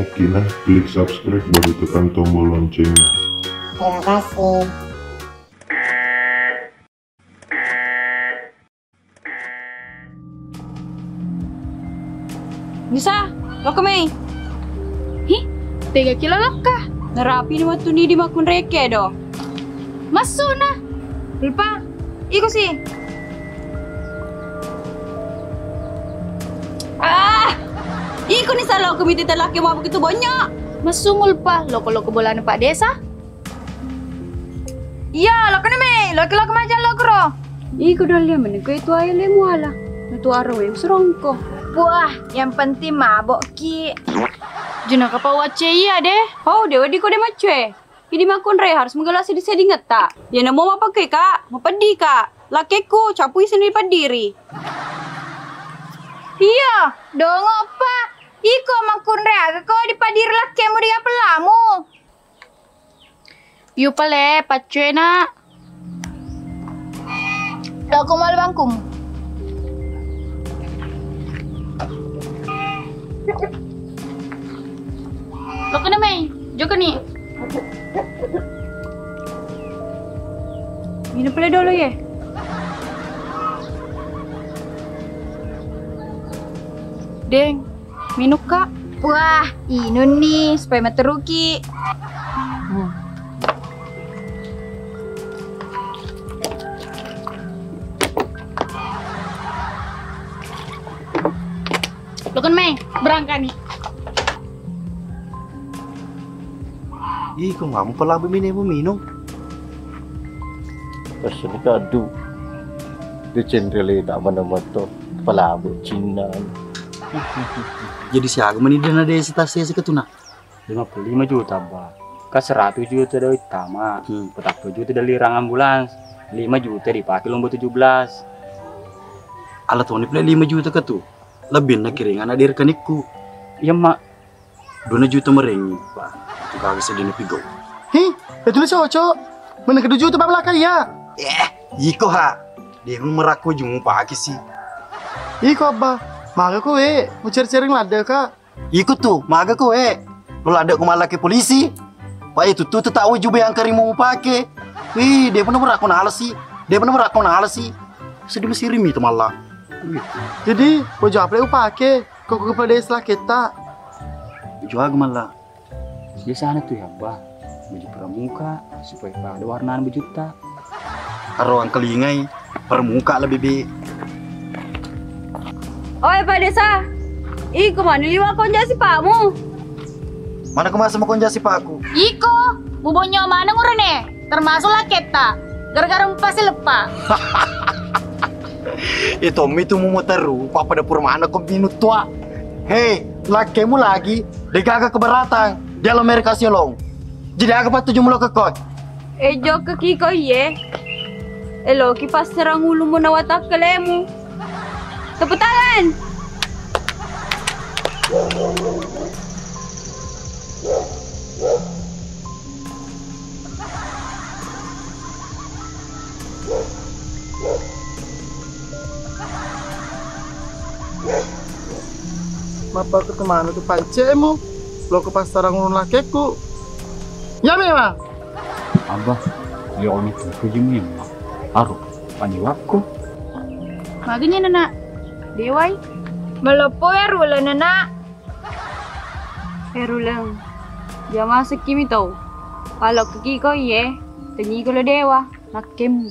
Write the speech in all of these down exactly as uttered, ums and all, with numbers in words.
Oke nah, klik subscribe baru tekan tombol loncengnya. Terima kasih. Nisa, lokka mai. Hi, tega kilo lokka? Narapi ni wettu ni di makkunreke do. Massu na. Lupa. Iko si. Ah, iko ni salo ko miti telake mau begitu banyak. Massu mulpa, loko-loko bolana Pak Desa. Iya, lokka ni mai, loki-loki majang lokro. Iko dalle meniko itu ayo le muala. Natu aro we surongko. Puah, yang penting mabok ki. Jenaka pa wacce iya deh. Oh, dewa di kode macwe. Idi makkunre harus menggelar sedih-sedih ngetta. Ya namo mapake ka, mapeddi ka. Lakekku capui sendiri pediri. Iya, dongo pa. Iko makkunre aga ko dipadiri lakkemu di apelamu. Yu pale paccuena. Doko malu bangkum. Lokka na mai, jokka ni. Minum pale dolo ye. Deng, minum ka. Wah, inung ni supaya materuki. Hmm. Lokka ni mai, berangkat ni. Ih, kok kamu pelabu minum minum? Pesen kadu. Di cendrele tak mana moto pelabu Cina. Jadi siaga meni dana desa tasese ketuna? Lima puluh lima juta, Abba. Ka seratus juta dari tama, hmm, patappulo juta dari rang ambulans, lima juta dipakai lomba tujuh belas. Ala toni pale lima juta ketu. Lebih na kiring anak di rekenikku. Iya, Mak. Dua juta merengi, Pak. Itu kagak sedih nepi gau. Hi, itu ni cocok. Mana kedua juta babla kaya? Eh, iko ha. Dia merakku jumpa kisi. Iko Abba, maga kowe, mau ceri-ceri ladde ka. Iko tu, maga kowe. Lo ladde ko mallake polisi. Pak itu tu tetap wajib yang karimu pake. Wih, dia pun merakku nalasi. Dia pun merakku nalasi. Sedih mesirimi itu malah. Jadi, baju apa yang upake? Kok kepala desa kita? Baju aga malla. Biasana tu ya, Bah. Baju pramuka supaya pada warna bajutta. Aro angkelingai pramuka lebih be. Oi, Pak Desa. Iko mani liwa konja sipamu. Mana ko masa makonja sipaku? Iko, mubonyo maneng urane, termasuk laketta. Gara-gara mupasileppa. Itu mi tu mumu teru, papa dapur mana ko minut tua. Hei, lakkemu lagi, degaga keberatan. Dia lo mereka siolong. Jadi aga pattuju mulo ke koi? Ejo ke kiko iye. Eloki passerang ulumu na watakkelemu. Tepuk tangan. Mappa ketemanu tu pancemu, lo ke pasarang ulun lakekku. Ya memang. Abah, ya ono tu kuji memang. Aru, paniwakku. Maganya nana. Dewai. Melopo ya rula nana. Heruleng, jama sekkimi tau. Palo kekiko iye, tenyi kolo dewa, nakkemu.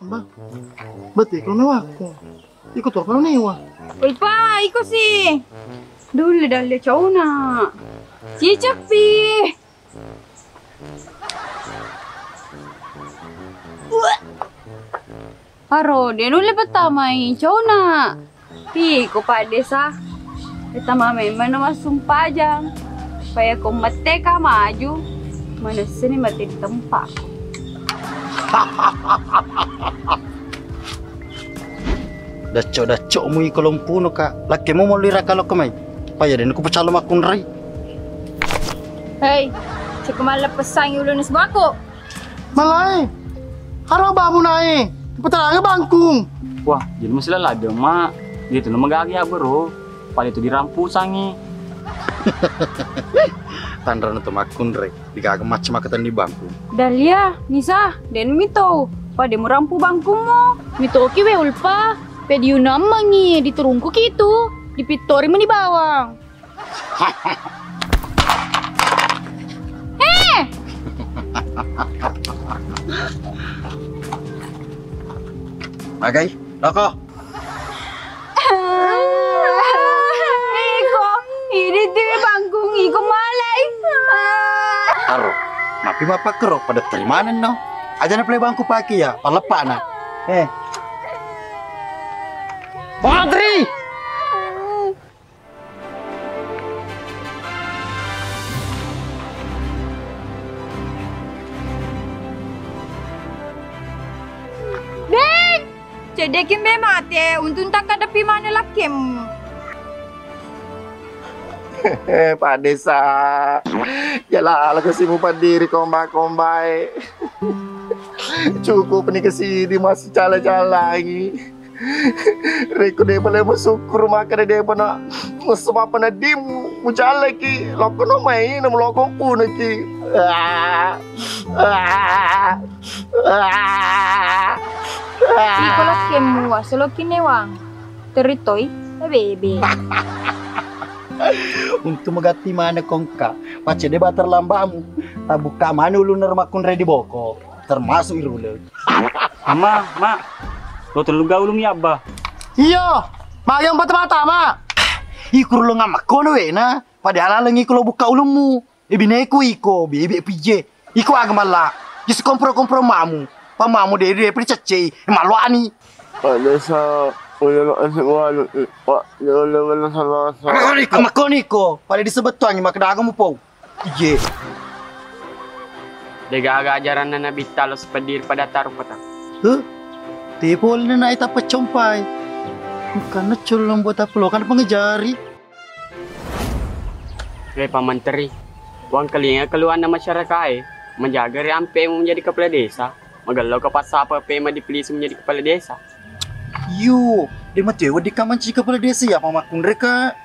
Abang, betul kalau mewakku. Iko tuh kalau newa. Ulpa, iko sih. Dulu dalle cauna. Cicepi. Aro, de nulle pettamai cauna. Iko Pak Desa. Pettama memang no massumpajang. Supaya ko mette ka maju, manessani mate di tempat. Dacco-daccomu iko lompuno ka. Lakkemu molli raka lokko mai. Paya den ku pacalo makkunrai. Hei, ceko malleppessangi ulunna sebako. Malai. Haro bamu nae. Petaranga bangkung. Wah, jadi masih ladde, Mak. Gitu no magaga ya, Bro. Pada tu dirampusangi. Tanrana tu makkunrai, digaga macam makatenni bangku. Dahlia, Nisa, den mito. Pada murampu bangkumu. Mitoki we Ulpa, pediunammangi diturungku kitu, dipittori meni bawang. Eh! Magai, loko. Iko, idi tiwi bangkung iko malai. Aro, napi mappakkero pada terimanen no. Aja na play bangku pake ya, paleppana. Eh. Patri! Deng! Cedde'ki mbe mate, untung takkadeppi maneng lakkemmu. Pak Desa, jala-, ala kasi mupaddiri komba-kombae. Cukup ni kasi di masih jala-jalangi. Rekko depa le musukkuru makkeda depa na sebab na dim mucallaki lokko no mai na lokko punaki. Ah. Ah. Ah. Iko lokkemmu wa soloki newang. Teritoi bebe. Untung magatti mana kongka. Pacede ba terlambamu. Tabukka mana ulunna makkunrai di boko. Termasuk iruleng. Amma, Mak, lo tellu gaulung ya, Abba. Iyo, magi yang mata-mata, Mak. Iku ruleng amma kono wena, padahal alengi ku lo bukka ulummu. E bineku iko, bebe pije. Iko aga malla. Jis kompro-kompro mamu. Pamamu de de pri cecei, malu ani. Pada sa, udah lo ese walu, Pak, lo lo lo salah. Amma koni ko, pada disebut tuangi makdago mu pau. Iye. Degaga ajaranna Nabitta lo sepedir pada tarupata. Huh? Tepolna na ita peccompai. Bukan necul lombo tapelo kan pengejari. Wé Pamenteri, wangkalinga keluhanna masyarakaé, majaga ri ampému menjadi kepala desa, magello ko passapa pema dipilih menjadi kepala desa. Yu, de mate wedi ka manci kepala desa ya, Pak Makkunre ka.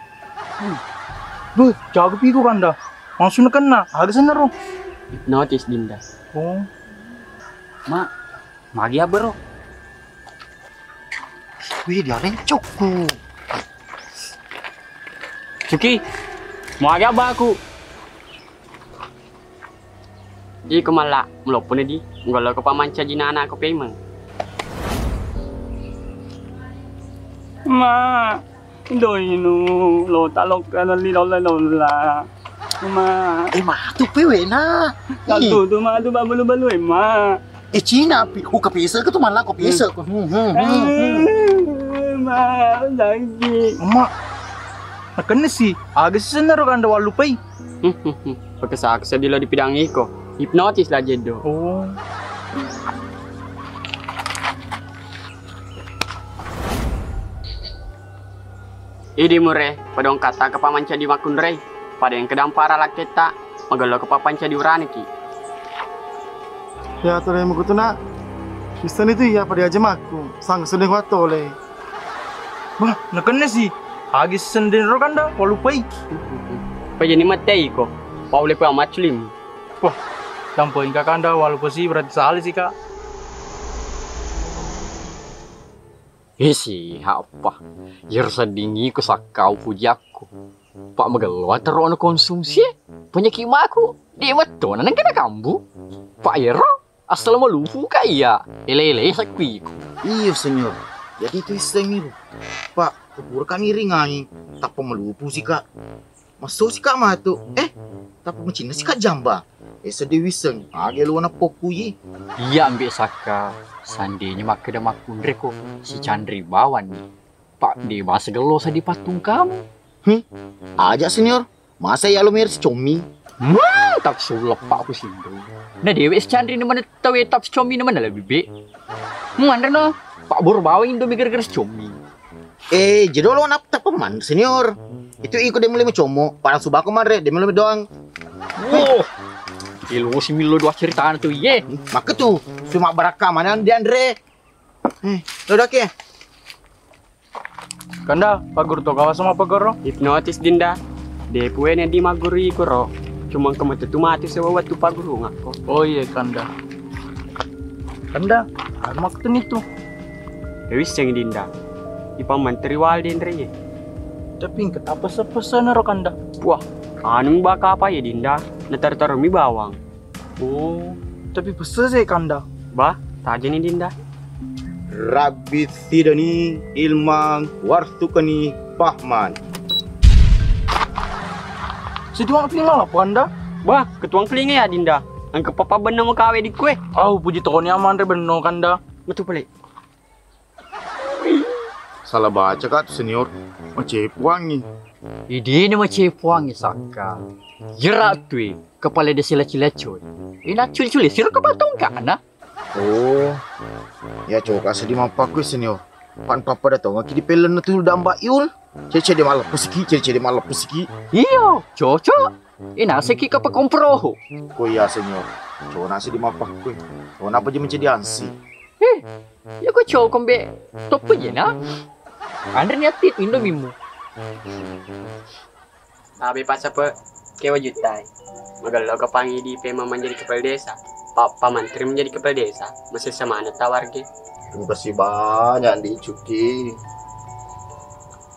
Beuh, jago pigo kanda. Langsung nakenna, aga senna ro. Hipnotis Dinda. Oh. Mak, magi abba ro? Wih, dia rencokku. Suki, mau aga abba aku? Iko malla, muloppuna di, nggollo ko pamancaji nana ko pemeng. Ma, doinu, lo talokka lali lolla lolla. Ma. Eh, matu pe wena. Kaltu tu ma tu babalu-balu e, ma. Eh, Cina pi, uka pesa ke tu malla ko pesa ko. Hmm, hmm, hmm, hmm. Eh, ma, lagi. Ma, nakenna si, aga si senna ro kanda wallupai. Pakesaksa dilo dipidang iko. Hipnotis la jeddo. Oh. Idi mure, padong kata ke pamanca di makkunrei. Pada yang kedampara laketta, magello ke papanca di uraniki. Ya, tole mukutuna. Bisa itu ya pada aja makku. Sang sedeng watole. Wah, nakenna si. Agi sendiri ro kanda, walupai. Pajani matteiko. Paule pa maclim. Wah, tampo ingka kanda, walupai si berarti salah si, Kak. Isi, apa? Yer seddingi ku sakkau pujakku. Pak magello terrono konsumsi. Penyakit maku. Di metto, naneng kena kambu. Pak yero. Asal malupu ka iya, ele-ele sakkuiku. Iyo, Senior. Jadi itu iseng itu. Pak, pura kami ringai, tappa malupu si, Kak. Masuk si, Kak, matu. Eh, tappa macinna si, Kak, jamba. Eh, sedih wiseng. Age lu anak pokku yi. Iya, ambil saka. Seandainya makkeda makkunre ko si Chandri bawan ni. Pak, de masa gello sa di patung kamu. Hmm? Aja, Senior. Masa iya lo mer si Commi? Mantap suleppakku sinro. Na dewe si Chandri na mana tawe tap si Commi na mana lebih be. Manre no, Pak Bor bawa Indomie gara-gara si Commi. Eh, jadi lo nap tap man, Senior. Itu iko de mulai mecomo, parang subako manre, de mulai doang. Wow. Ilo si Milo dua cerita tu ye. Maka tu, cuma barakka mana di Andre. Eh, lo dak ya? Kanda, pagguru to kawasa mappakoro? Hipnotis, Dinda. De' puena di magguru ikoro. Cuma engka metu tu matu sewa wettu paggurungakko. Oh iye, Kanda. Kanda, anu makkutuni tu. Wisseng, Dinda. Ipammenteri wal denre ye. Tapi engka tapesse-pessena ro, Kanda. Wah, anu baka apa ye, Dinda? Natar-tarumi bawang. Oh, tapi pesse se, Kanda. Bah, tajani, Dinda. Rabbi sidani ilman warzuqni fahman. Situang film apa, Kanda? Bah, ketuang film ya, Dinda. Engka papa benna mukawe di kue. Au, puji tokoni amanre benno, Kanda. Metu pale. Salah baca, Kak, tu senior. Macepuangi. Idini macepuangi, Saka. Jerak tui, kepala desa Laci-Laci. Ina culi-culi, siro kepala tongkana. Oh. Ya, coba sedih mappakku, senior. Pan papa datang ki di pelen tu damba iul. Cece de maleppu siki, cece de maleppu siki. Iyo, cocok. Ina siki kapa komproho. Ko iya, senior. Coba nasi di mappakku. Coba napa je mencadi ansi. Eh, ya ko cowok kombe toppo je na. Andre ni atit Indomie mu. Tabe pasape kewa jutai. Magello ke pangi di pema menjadi kepala desa. Pak Pak Mantri menjadi kepala desa. Masih semangat tawarge. Terima kasih banyak di Cuki.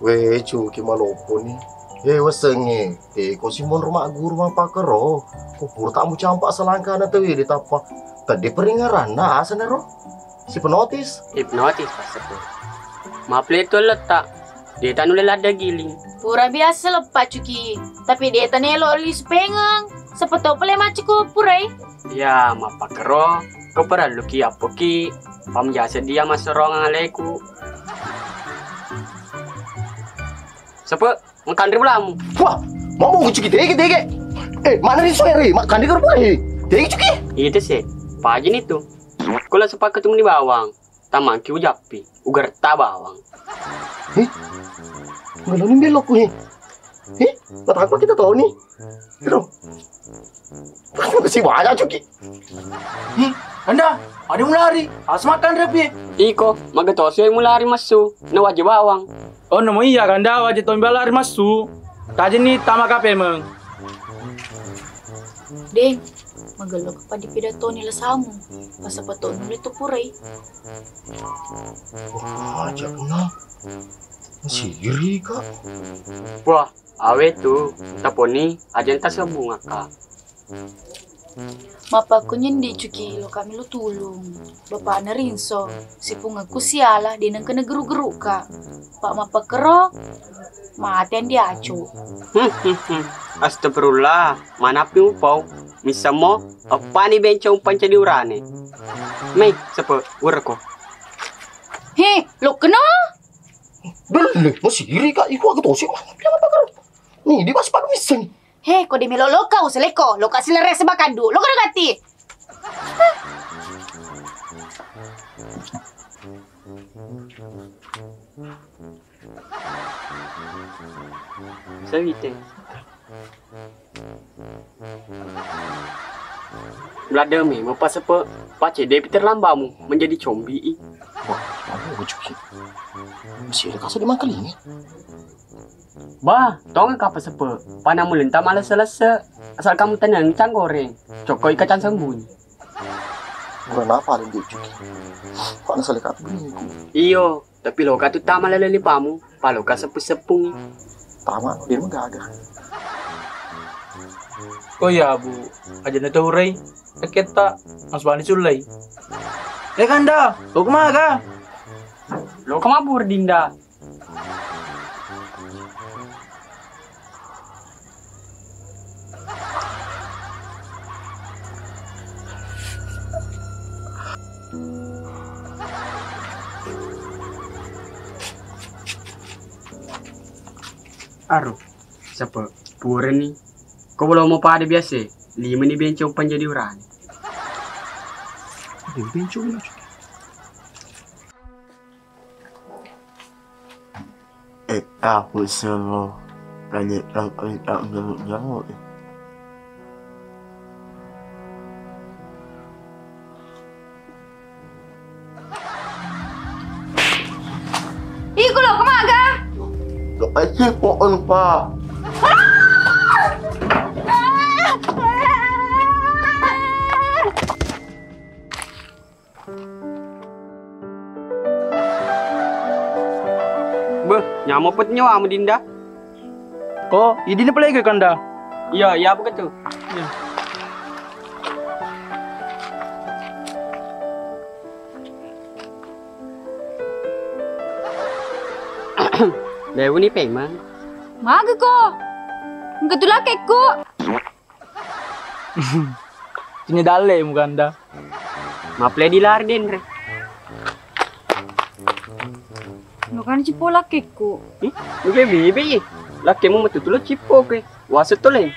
Weh, Cuki malopo ni. Eh, wesenge. Eh, ko si monro magguru mappakero. Ko pura tak mucampak selangkana tawwe ditappa. Tadi peringaranna asenaro. Si hipnotis. Hipnotis, Pak Sepuh. Maaf le tu letta. De' tanu le ladda giling. Pura biasa leppa Cuki. Tapi de' tanelo lisu pengeng. Sepeto pale macco ko purai. Ya, mappakero. Ko parellu ki appo ki. Pam jasa dia massorongeng aleku. Sepe, makanre bulamu. Wah, mau mau Cuki tege tege. Eh, mana ri soe re? Makanre ke bulamu. Tege Cuki. Itu sih. Pajini tu. Kula sepakat meni bawang. Tamangki ujappi. Ugerta bawang. Heh? Ngaluni belokku he. Heh? Patangko kita toni. Aduh. Masih banyak Cuki. Hi, Anda, ada mulari. As makan repi. Iko, magatosi mulari massu. Na wajib bawang. Oh, namo iya Kanda, wajib tombi lari massu. Tajeni tama kapemeng. Deng, magello kapa di pidatoni lasamu. Pas sepetoni le tu purai. Wah, ajakna. Masiri ka. Wah, awe tu, taponi ajanta sembungaka. Mappakkunni ndi Cuki, loka melo tulung. Bapakna Rinso, sipungekku siala, de nengka nageru-geruka. Pak mappakero, mate ndi acu. Astagfirullah, manappi upau. Missamo, eppani bencong pancadi urane. Mei, sepe, ureko. He, lokkeno. Belle, masiri ka, iko aga tosi, mana bilang apa karo? Ni, di bas padu misseng. He, ko de melo loka useleko, loka silere sebakadu, loka degati. Sawite. Blademi, meppasepe, pace depi terlambamu menjadi combi i. Wah, aku cuki. Masih ada kasih di mangkalingi. Bah, tonga kapa sepe, panamulenta malesse-lesse. Asal kamu tenang, cang goreng. Cokoi kacang sembunyi. Kurang apa ada di cuki. Kok nasali kata biniku. Iyo. Tapi loka tu tama laleng lipamu, paloka seppung-seppungi. Tama, de magaga. Oh iya, Bu. Aja na tau rei. Aketta, Mas Bani sullai. Eh, Kanda, lo kemaga? Lo kemabur, Dinda. Aru, sapa? Purani. Ko bolo mo pada biasa, lima ni bencong panjadi urani. Ada bencong ni. Eh, aku selo. Lanjut, lanjut, lanjut, lanjut. Iko lo, kemaga? Ecil po'on pa. Beh, nyameng pet nyawamu, Dinda. Oh, idini pale ke, Kanda? Iya, iya, apa ketu? Iya. Lewu ni pemang. Maga ko? Engka tu lakekku. Tini dalle mu, Kanda. Maple di lari denre. Lo kan cippo lakekku. Ih, lu ke bebe ye. Lakemu metu tu lo cippo ke. Waset to le.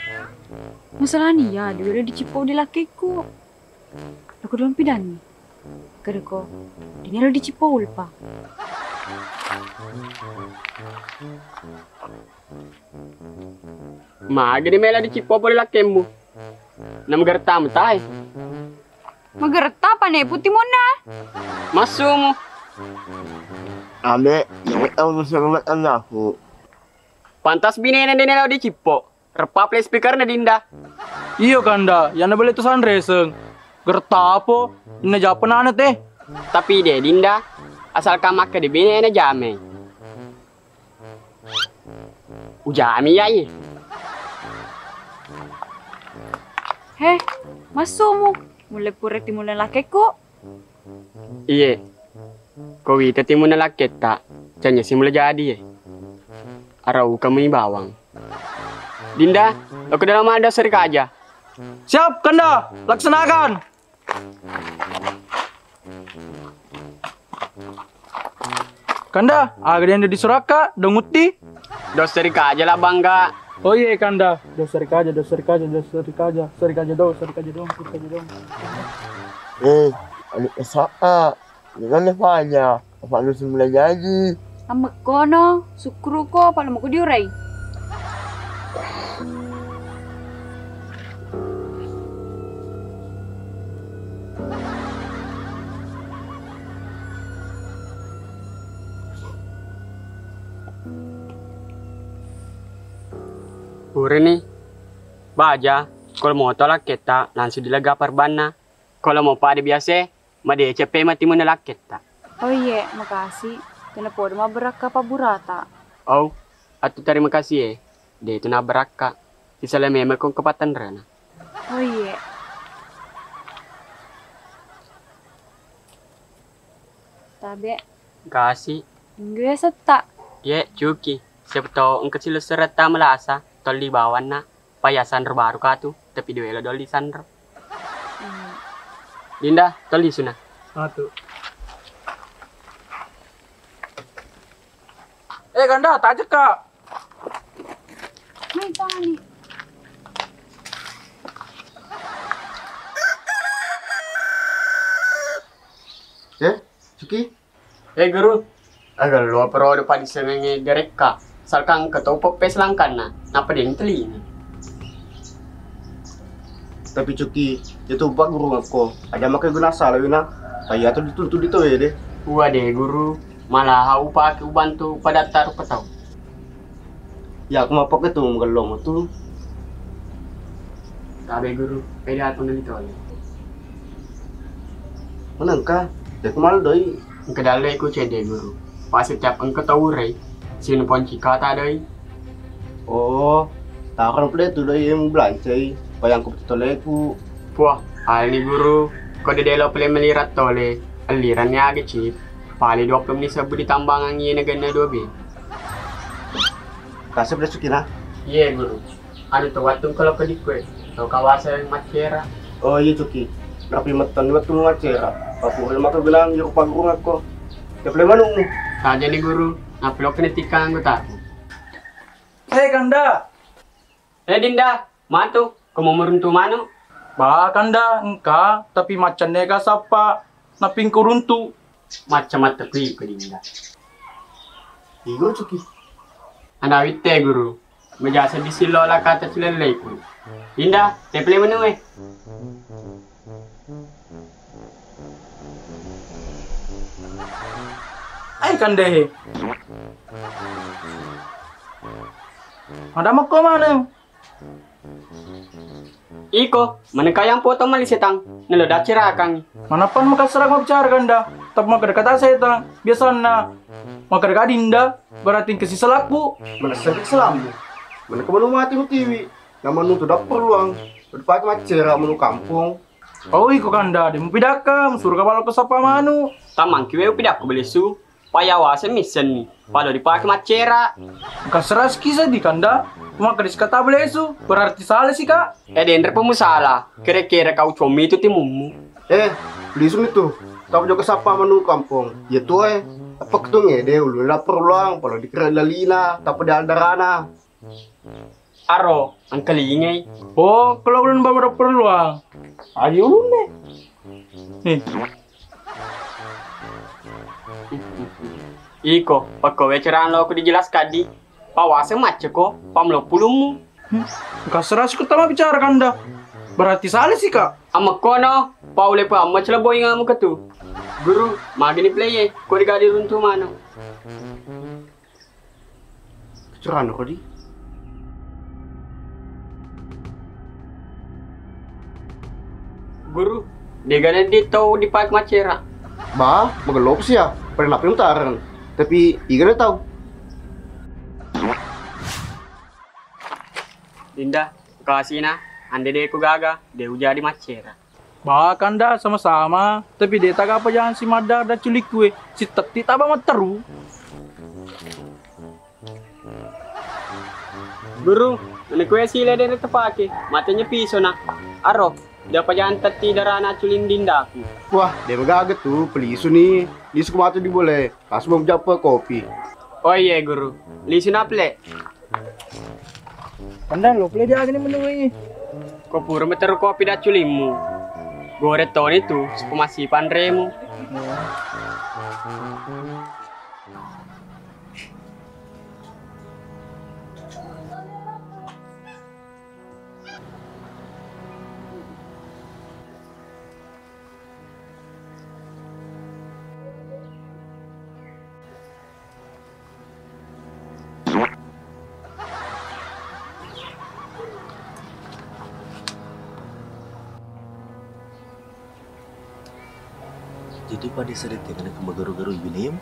Masalahnya ya, dua dicippo di lakekku. Lo kedua pidanni. Kedeko, dini lo dicippo ulpa. Magi ni melo dicippo pole lakkemmu? Na magerta mutae. Magerta pa ne putimunna? Massumu. Ade, ya tau musuh anakku. Pantas binene dene lo dicippo. Reppa play speaker na Dinda. Iyo, Kanda, yana bele tu sanreseng. Gertapo, inna japa nana te. Tapi de, Dinda, asalkan makkeda binene jame. Ujami ya, iye. He, massumu. Mulle pura timulle lakekku. Iye. Ko wita timunna lakketta, canya si mulle jadi ye. Arau kami bawang. Dinda, lo ke dalam ada serikaja. Siap, Kanda. Laksanakan. Kanda, aga dende disurakka, dongutti? Dos serikaja lah, Bangga. Oh iye, Kanda. Dos serikaja, dos serikaja, dos serikaja. Serikaja do, serikaja do, serikaja do. Eh, alik S A. Jangan le fanya. Apa lu semula jadi? Ammekkono, sukkuruko, pala mako diurai. Purani baja, kolo moto lakketta langsung dilega parbanna. Kolo mo pada biasa, madeceng pe matimunna lakketta. Oh iye, makasi. Tena podo mabbarakka pabburata. Oh, atu tarima kasih e. De tu nabbarakka. Sisala memang kong kepatenrena. Oh iye. Tabe. Kasih. Minggu ya setta. Ye, cuki. Siapa tahu engka silesseretta melasa, tolli bawanna. Paya sanro baru katu, tapi dua elo doli sanro. Hmm. Dinda, tolli suna. Atu. Eh, Kanda, tajek, Kak. Mai tani. Eh, Cuki? Eh, Guru, aga lo perodo padisengengnge garekka, salkang engka to peppe selangkanna, nappa de ntelinga. Tapi Cuki, itu Pak Guru ngakko, aja makai guna salah wina, kaya tu dituntut di tawede. Uwa de, Guru, malaha upake ubantu padatta rupa tau. Ya, aku mapake tu magello matu. Tabe, Guru, eda tu nani tole. Manengka, de ku malu doi. Engka dalle ku cede, Guru. Pas setiap engka tau urai, sinu ponci kata doi. Oh, tarang pede tu doi yang belancai, bayangku betul toleku. Puah, alni, Guru, ko de delo pele melirat tole, aliran ni aga cip. Pale dua puluh menit sebbu ditambangang iye nagenna dua be. Kasep de Sukina? Iye, Guru. Anu to wettu engka lo kedikku e, to kawasa maccera. Oh iye Cuki, rapi mettan wettu maccera. Papure maka bilang yo pagurung akko. Teple manukmu. Tajani, Guru, napilokni tikkang anggotaku. Hei Kanda. Eh Dinda, matu, ko mau meruntu manu. Ba Kanda, engka, tapi maccenne ka sappa, napingku runtu. Macca-macca kui ko Dinda. Igo Cuki. Ana witte, Guru. Majasa di sillo la kata cilelleku. Dinda, teple menu e. Ai Kanda he. Madamekko maneng. Iko, menekayang potong mali setang, nelo dacerakangngi. Manappa makassara mabbicara kanda, tapi makkeda kata setang, biasanna makkeda ka dinda, berarti engka sisalakku. Manessa selammu. Meneka manu mati mutiwi, namanu tu dapperluang, dipake maccera manu kampong. Oh, iko kanda, de mupidakka, musurka balo ko sapa manu. Tamangki we upidakku belesu. Payawaseng missenni, palo dipake maccera. Kaseraski seddi kanda, makkeda sikata belesu, berarti sala sika. Eh, denre pemusala, kere-kere kau commi itu timummu. Eh, lisuni tu. Tau jokka sappa manu kampong. Iya tu, eh. Apa ketung, eh, de ulun lapar ulang, palo dikere lalina, tapa di aldarana. Aro, engkalingai. Oh, kalau ulun bawa perlu ah. Aji ulun deh. Nih. Iko, pekko we cerana loko dijelas kadi. Pawaseng macceko, pamelo pulummu. Hmm. Kasserasi ku tama bicara kanda. Berarti sala sika. Amekkono, paule pa amma celeboi ngamu ketu. Guru, magini play e, ko digadi runtu mano. Kecerano kodi. Guru, dega naddi tau dipake maccera. Ba, magello sia, pada napi mutareng. Tapi igana tau. Dinda, kasina, ande de ku gaga, de ujadi maccera. Ba kanda sama-sama, tapi de taga apa jangan si madda da culikku e, si tetti taba matteru. Guru, nani kue sile de tepake, matenya pisona. Aro, de apa jangan tetti darana culin dindaku. Wah, de magaga tu, pelisu ni, lisu ku matu di bole, langsung mau jappa kopi. Oh iye guru, lisu naple. Kanda lo pele diagani menui. Ko pura meteru kopi dacculimmu. Goreng toni tu, supaya masih panremu. Jadi pada sedih tengah ke megaru-garu ibinem.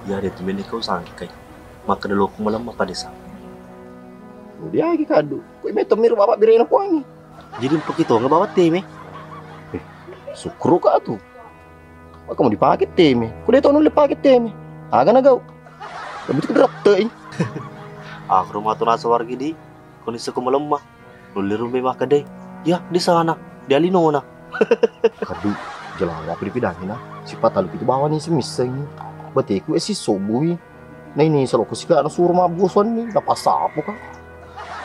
Ya ada temen kau sangkai. Maka dulu aku malam apa desa. Udah lagi kadu. Kau meto miru bapak birena kuangi. Jadi mpaki tonga bawa teme. Eh, sukru ka tu. Maka mau dipake teme. Ku de tau nulle pake teme. Aga na gau. Lebih tu kederap tei. Aku rumah tu nasa wargi di. Kau nisa ku melemah. Nulle rumbe maka de. Ya, di sana. Di alinona. Kadu, jelawa apa dipidangina. Sipatalu pitu bawa ni semisseng. Bateku esi sobui. Nah ini salo ku sika na suro mabbu sonni, na passapo ka.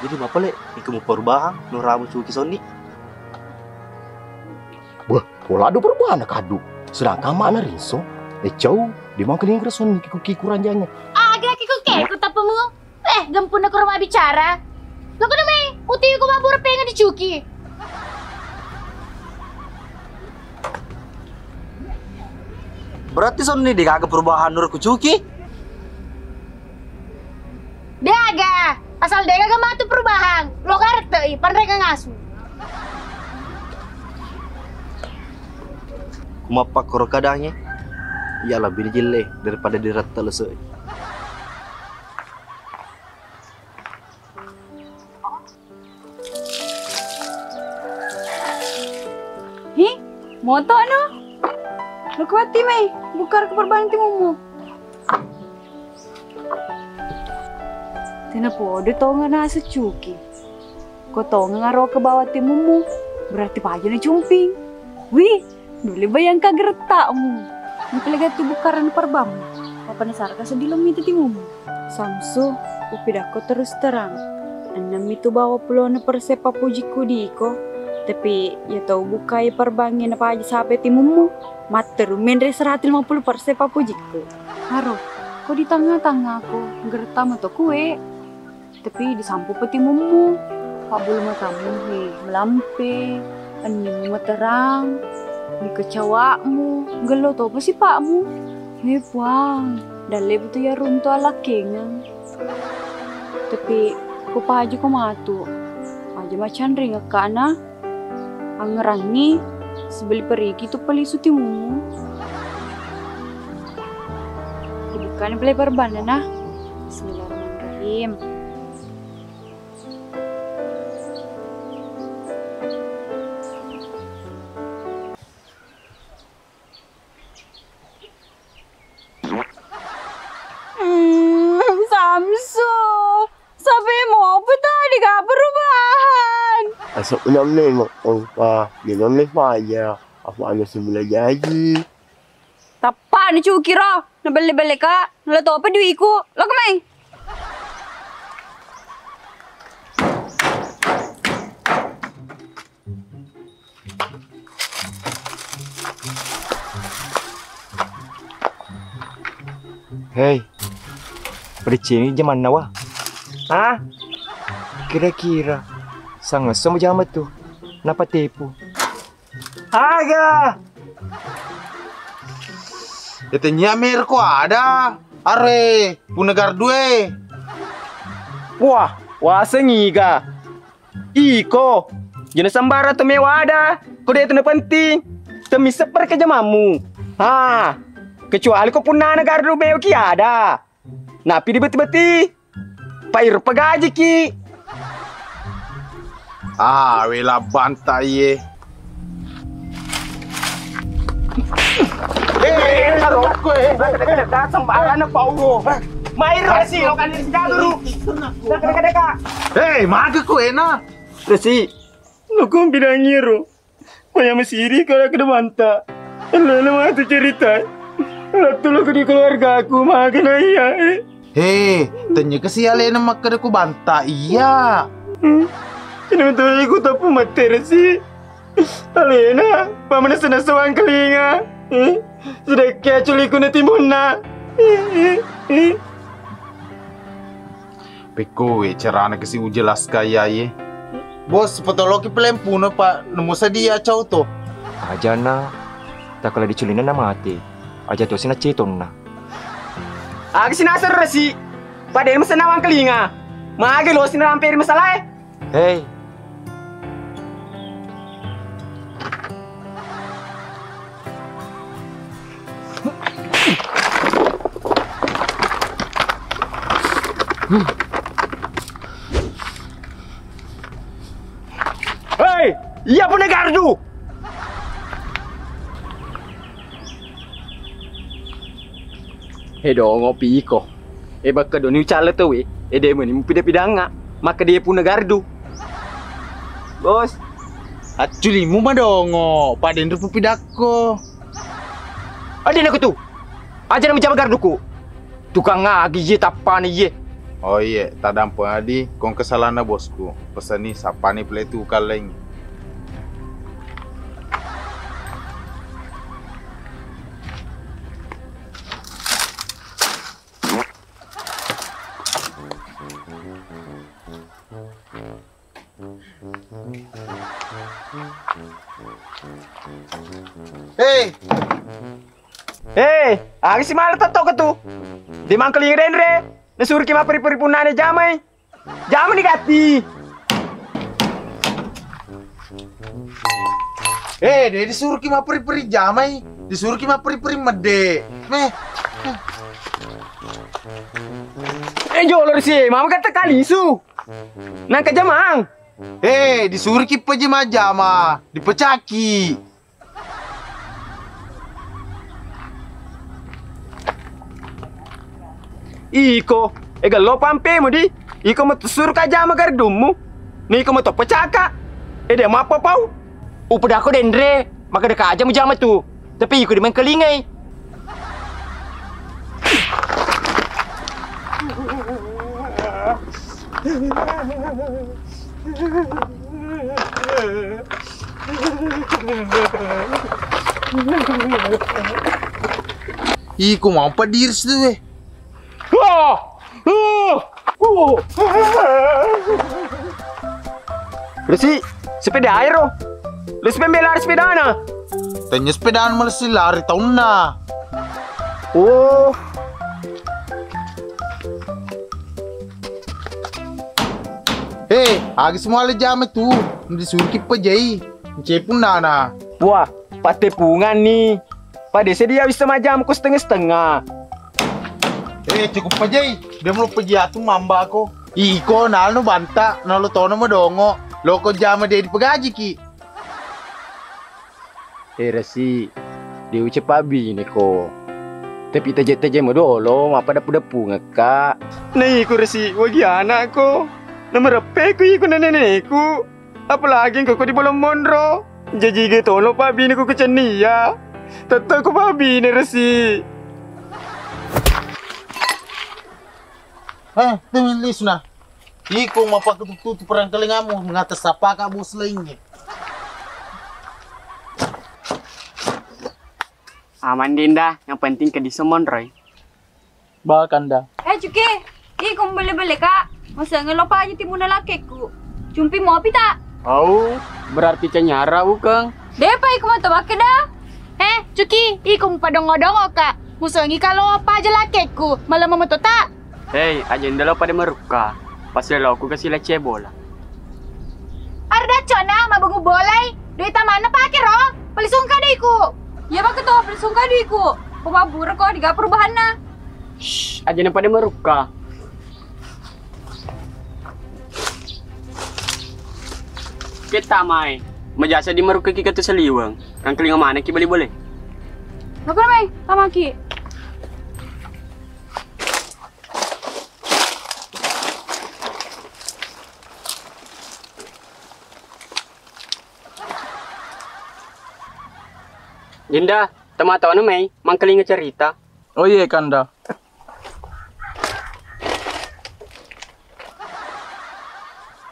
Jadi mapale, engka muperubahang, nuramu cuki sonni. Wah, pola do perubahang na kadu. Sedangkan mana rinso, eh jauh, di mangkeling sonni kiku-kiku ranjangnya. Aga kiku-kiku tapemu? Eh, gempuna kuro mabbicara. Lo kono mai, uti ku mabbu repenga dicuki. Berarti sonni degaga perubahan nur kucuki? Degaga, asal degaga matu perubahan. Lo garette i, panrega ngasu. Kumappa koro kadangnge, iya lebih dijille daripada diretta lese. Hi, moto anu? Lo kuati mai, bukkar ke perbang timummu. Tena podo tonga nasa cuki. Ko tonga ngaro ke bawa timummu, berarti paja na cumping. Wih, Duli bayangka geretta'mu. Engka lega tu bukkaran parbammu. Apa nasaraka seddi lo mita timummu. Samsu, upidakko terus terang. Enneng mitu bawa pulona perse pappujikku di iko. Tapi iya tau bukkai parbangnge napaja sape timummu. Matteru menre seratu lima puluh perse pappujikku. Haro, ko di tangnga-tangngaku, geretta'mu to kue. Tapi disampu pa timummu, pabbulu matamu he melampe, ennimmu materang, dikecawa'mu, gello topa sipa'mu. He Puang, Dalle butu yaruntu alakkengeng. Tapi ko paja ko matu. Aja macanring akkana. Angerangi sebeli periki tu pelisu timumu. Dibukkani pale perbanna na. Bismillahirrahmanirrahim. Hmm, Samsu, sampai mau apa tadi gak perubahan? Asap enam lima, oh, wah, dia enam lima aja. Apa anda semula jadi? Tappa ni cuki ro, na belle-belle ka, na la topa duiku, lo kemai. Hei, padecengi jamanna wa. Hah? Kira-kira sangesso mujama tu napatepu. Aga. Ya tanya mer ko ada. Are, puna gardue. Wah, wasengi ga. Iko, jena sembara tu mewa ada, ko de tu na penting. Temi seper ke jamamu. Ha, kecuali ko punnana gardu mewa ki ada. Napi dibeti-beti. Pair pegajiki. Ah, wela banta iye. Eh, eh, eh, eh, eh, sembarang pauro. Mair resi, lo kan dikaduru. Deka, deka, deka. Eh, maga ko ena. Resi. Lo kumpi dangiro. Paya masiri kala ke demanta. Lele matu cerita. Ratu lo di keluarga aku, maga na iya. Eh. He, tanya ke si alena makkeda ku banta iya. Ini betul aku tapu mati resi. Alena, pamana sena sewang kelinga. Sedekah culiku na timunna. Pekko we carana ke si ujelas kaya ye. Bos, potoloki pelempuna, Pak. Nemu sedia cau to. Ajana, takala diculina na mate. Aja to sina cetonna. Aga sina serresi. Pada mesen nawang kelinga. Mage lo sina ramperi masalae. Hei. Hei, iya puna gardu. He dongo piko. E bakka doni ucalla to we. E de meni mupida-pidanga. Maka dia puna gardu. Bos. Acculimu madongo, padenru pupidakko. Ade naku tu. Aja na mujama garduku. Tukang agi ye tappana ye. Oh iye, tadampeng adi, kong kesalana bosku. Pesani sapani pele tukang laing. Hei. Hei, aga si mala totto ke tu. Di mangkeling renre, nasuruki mapperi-peri punnane jamai. Jamani gatti. Eh, de disuruki mapperi-peri jamai, disuruki mapperi-peri medde. Meh. Eh, jolo risi, mama kata kali su. Nangka jamang. Eh, disuruki peje majama, dipecaki. Iko, e gallo pampemu di. Iko metu suru kajama gardummu. Ni iko metu pecaka. E de mappa pau. Upedako denre, maka deka aja mujama tu. Tapi iko di mengkelingai. Iko mampa diris tu eh. Resi, sepeda aero. Lu sepeda lari sepedana. Tanya sepedana malah si lari taunna. Oh. Aga semua le jama tu, disuruh ki pejai. Cepung nana. Wah, pattepunganni. Pada sedia bisa majam ku setengah-setengah. Eh, cukup pejai. Dia mau pejai atu mamba ko. Iko nalo banta, nalo tono madongo. Loko jama dia dipegaji ki. Eh, Resi, de ucapabineko. Tapi teje-teje modolo, mappadeppu-deppungekka. Na iko Resi, wagi anakko. Na mareppeku iko na neneku. Apalagi engka ko di bolong monro. Jaji ge tolo pabineko kecennia. Tette ko pabine Resi. Eh, temen lisuna. Iko mapakkututu perangkalingamu, mengata sapaka bos lainnya. Aman Dinda, yang penting ke diso monroi. Bahkan dah. Eh Cuki, iko belle-belle ka. Masengnge lo paja timuna lakkekku. Cumpi mopi ta? Au, berarti canyara ukeng. Depa iko mata wakke dah. Eh Cuki, iko mupadongo-dongo ka. Musengi kalo paja lakkekku. Malemma meto ta? Hei, aja ndelo pada merukka. Pas leloku ke sila cebola. Arda cona mabengu bolai. Doi tamanna pake ro. Palisungka doi ku. Iya baka to palisungka doi ku. Pemabura ko diga perubahanna. Shh, aja na pada merukka. Kita mai. Majasa di merukka ki katu seliweng. Kangkelinga mana ki bali boleh. Napa mai? Tamaki. Dinda, tematona mai mangkalinga cerita. Oh iye Kanda.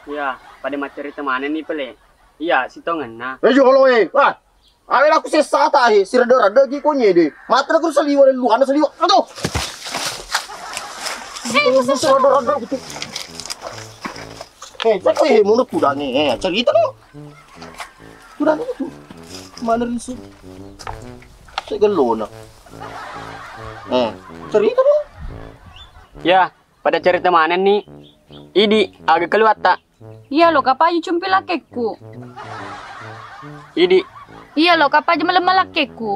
Iya, pada maccerita manenni pale. Iya, sitongenna. Eh jolo eh. Wah, Awe laku sessa tahe, siredde-redde gi ko nyede. Mata ku saliwa, luana saliwa. Aduh. Eh, siredde-redde gitu. Eh, cek eh, menurut kudange. Eh, cerita no. Kudange itu. Mana risu? Segelona. Eh, cerita no. Ya, pada cerita manenni. Idi, aga keluatta. Iya lo kapaju cumpi lakkekku. Idi. Iya lo kapaju malemma lakkekku.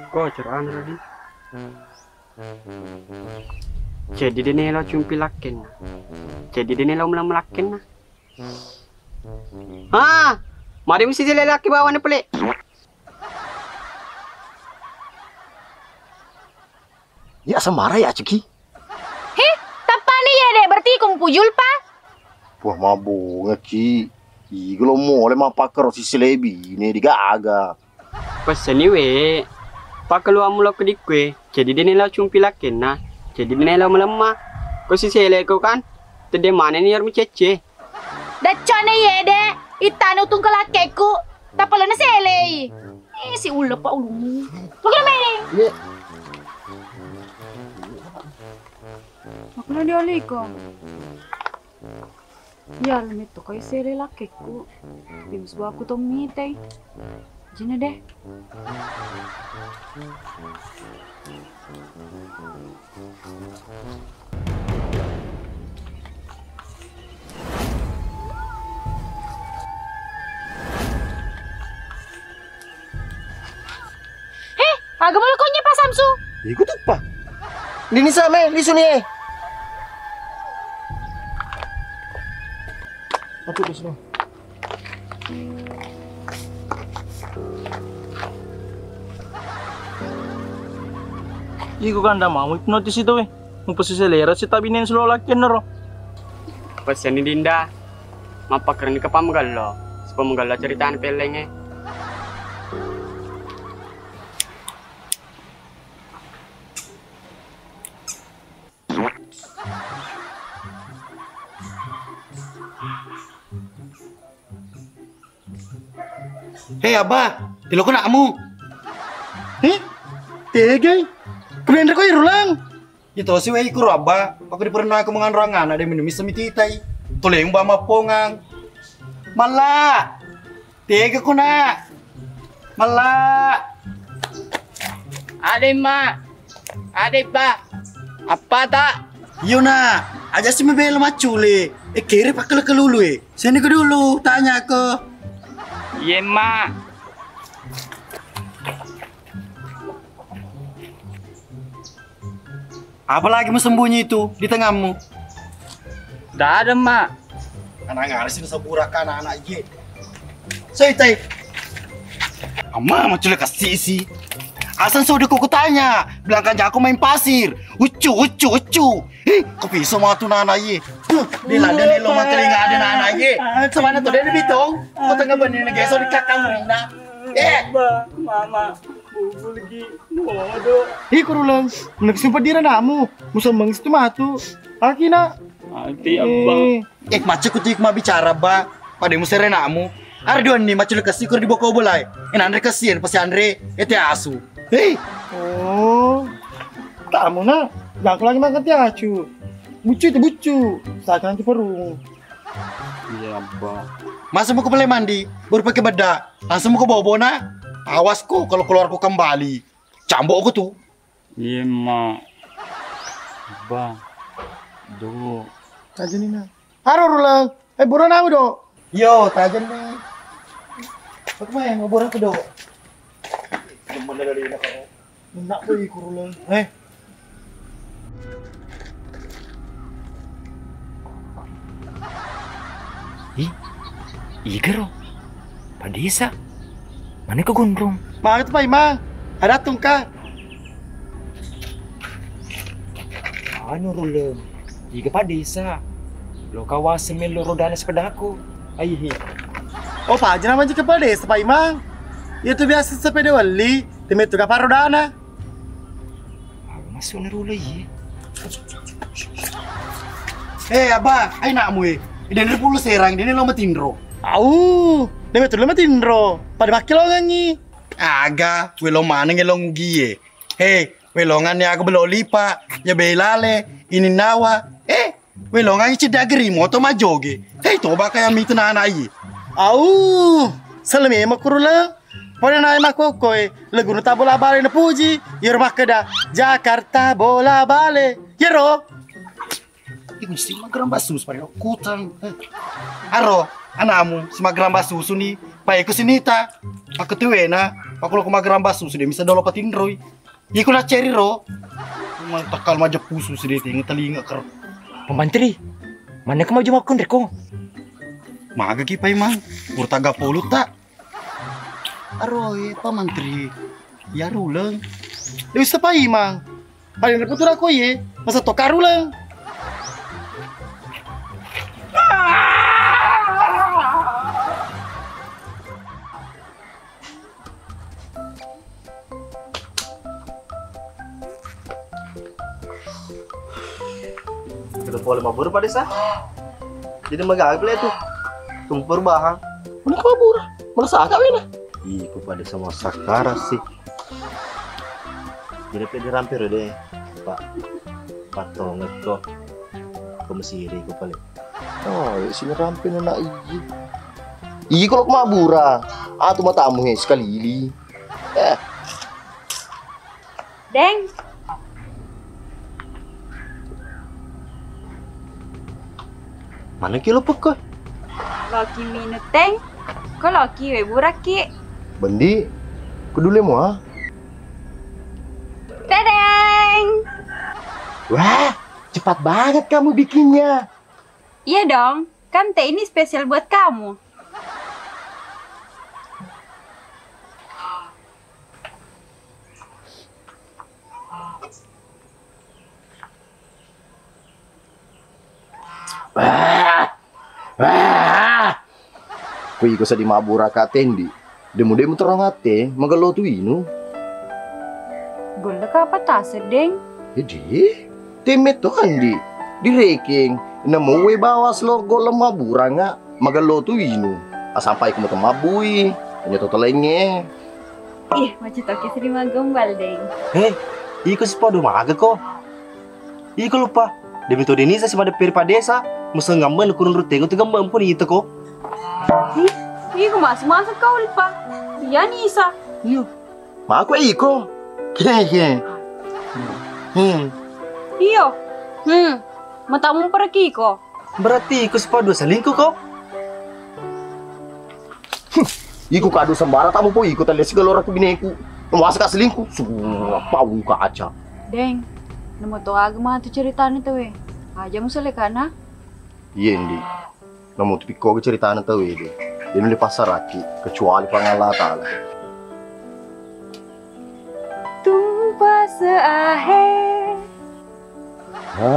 Ko cerana lagi. Jadi dene lo cumpi lakkenna. Jadi dene lo malemma lakkenna. Ah, mari mesti sele laki bawane pele. Ya semara ya Ciki. He, tappani ya dek, berarti iko mupujul pa? Wah mabonga ki. Iga lo mole mapakkaro siselebi ne digaga. Pesseni we. Pakkeluammu lo kedikue. Jadi dene lao cumpi lakkenna. Jadi dene lao melemma. Ko sisele ko kan. Tedde maneni yar micecce. Daccone yede, ittanu tungke lakkekku, tapalena selei. Eh, si ulle pa ulunmu. Makana meni. Iya. Makana dia liko. Iya, lemetto kai sele lakkekku. Di musbaku tommitai. Jina deh. He, aga molo konye pa Samsu? Iku tuppa. Dini same, lisu ni eh. Aku di sini. Iko kanda mau hipnotis itu weh. Mupasi selera si tabinen selo lakian nero. Pesanni Dinda. Mappakerni ke pammagello. Supaya magello ceritana pellengnge. Hei Abba, teloko nakmu. Heh? Tegai? Kebenre ko irulang. Ito si wei kuro Abba, aku diperno aku menganro angana de minum misa mititai. Toleng ba mappongang. Malla. Tega ko nak. Malla. Ade ma. Ade ba. Apa tak? Iyo, Nak. Aja si mebela maccule. Eh, kere pakkele-kelulu, eh. Sini ke dulu, tanya ke. Iye, Mak. Apa lagi mu sembunyi itu di tengahmu? Tidak ada, Mak. Anak-anak sini sabura kan anak-anak je. Sai tai. Amma macule kasih sih. Asal sudah ku kutanya, bilang kan jago main pasir. Ucu, ucu, ucu. Ih, kopi sama tu nana ye. Huh, dia lah dia lo mati nggak ada nana ye. Sama tu dia lebih tong. Kau tengah benih negeri so di kakang rinda. Eh, Ba, Mama, bubul gi, modo. Ih, kuruleng, menek sumpah dira namu. Musembeng situ matu. Aki nak. Ati, Abba. Eh, macet kutu ma bicara, Ba. Pada muserenamu. Are duanni macet kasi kur di boko bolai. En anre kasian pasti anre ete asu. Hei. Oh. Tamu nak. Jangko lagi makan ti acu. Bucu itu bucu. Saya nanti perung. Iya, Abba. Masa mau ke pele mandi, baru pakai bedak. Langsung mau ke bobona. Awas ko kalau keluar ko kembali. Cambok ko tuh. Iya, Mak. Ba. Do. Aja ni, Nak. Haro, Rulang. Eh, buruan aku, Do. Yo, tajen ni. Aku main mau buruan ke, Do. Nak, boy, ku Rulang. Eh. Ih, igaro. Padesa. Mana ke gondrong? Maga tu, Pak Imang? Ada tungka. Anu, Ruleng. Iga Pak Desa. Lo kawase melo rodana sepedaku. Aihi. Oh, Pak Haji nama jika Pak Desa, Pak Imang. Itu biasa sepeda wali, temetu kapar rodana. Apa maksudnya Ruleng, iya? Eh, Abah, ai nakmu, eh. Ida ni pulu serang, ida ni lo matinro. Au, deme tu lo matinro. Pada makke lo ngangi. Aga, welo maneng elong ugie. Hei, welongan ni aga belo lipa, ya belale, ini nawa. Eh, welongan cedde ageri moto majoge. Hei, toba kaya mitu nana iye. Au, salame makurula. Pada nae makkokkoe, laguna ta bola bale napuji. Yero makkeda, Jakarta bola bale. Yero. Ih, mesti magerang basusu pada kutang. Eh. Aro, anamu, si magerang basusu ni, pae ku sinita. Aku tuwena, aku lo ku magerang basusu, dia bisa dolo patinroi. Iko na ceri ro. Mang takal maja pusu sedih, ingat telinga ker. Pamantri, mana ke mau jawab kon reko? Maga ki Paimang, urtaga polu tak? Aroe, Pak Mantri. Ya Ruleng. Dewi Sepaimang. Paling repot udah ko ye, masa toka Ruleng. Kita pole maburu pada sa. Jadi magaga pale tu. Tumpur bahang. Mana kau mabura? Mana saka wena? Ih, ku pada sama sakara sih. Jadi pe dirampir deh, Pak. Patonget ko. Ko mesiri ko pale. Oh, ya sini rampin anak iji. Iji kalau mabura. Ah, tu matamu he sekali. Eh. Deng. Mana kilo pekko? Loki minut, Deng. Ko loki we buraki. Bendi. Kedule mua. Tedeng. Wah, cepat banget kamu bikinnya. Iya dong, kan teh ini spesial buat kamu. Wah! Wah! Kui ko seddi mabburaka tendi. Demu-demu terong ate, magello tu inu. Golla ka apa taseng, Deng? Jadi, temme to andi. Direkeng, nemu we bawa selo golla mabburanga, magello tu inu. Asampai ko matu mabbui, nyoto telenge. Ih, macet oke seddi magombal, Deng. Heh, iko sipodo maga ko. Iko luppa, demi to Denisa si madepperi padesa, museng ngammeng kurung rutego tu gammeng pun ito ko. Ih, iko masuk-masuk kau luppa. Iya Nisa. Iyo. Mako iko. Hehe. Hmm. Iyo. Hmm, matamu pergi ko. Berarti iko sipaddua selingkuh ko? Iko kadu sembarang tamu po iko tali sigalora ku bineku. Masa ka selingkuh? Sumpah, kaca. Deng, nemu to aga matu ceritana tawwe. Aja musalekana. Iya, Ndi. Namu tu pikko ceritana tawwe de. Dena le passaraki kecuali Puang Allah Taala. Tumpa seahe. Ha.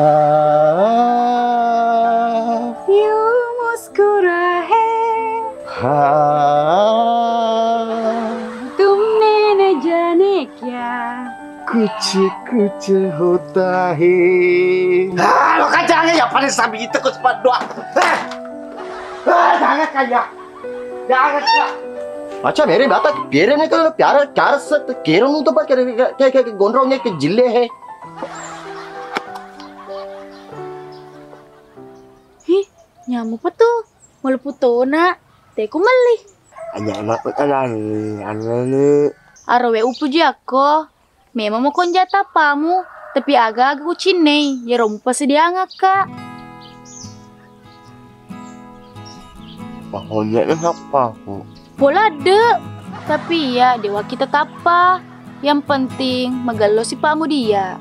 Yumus kurahe. Ha. Tumnene jane kya. Kuce kuce hotahe. Ah, lo kacangnya ya pada sabi itu kus padua. Ah, ah, jangan kaya. Jangan kaya. Acha mere bata piere ne kalau piara cara set kero nu to pa kere kayak kayak gondrongnya ke jille he. Hi, nyamu pa tu? Maleppu tona, teku melli. Aja' makkutanani, anani. Arowe upuji akko, memang mako nja tappamu, tapi aga-aga kucinnei, yero mupasediangakka. Pahonye na sappaku. Pola de, tapi iya dewa kita tappa. Yang penting magello sipamu dia.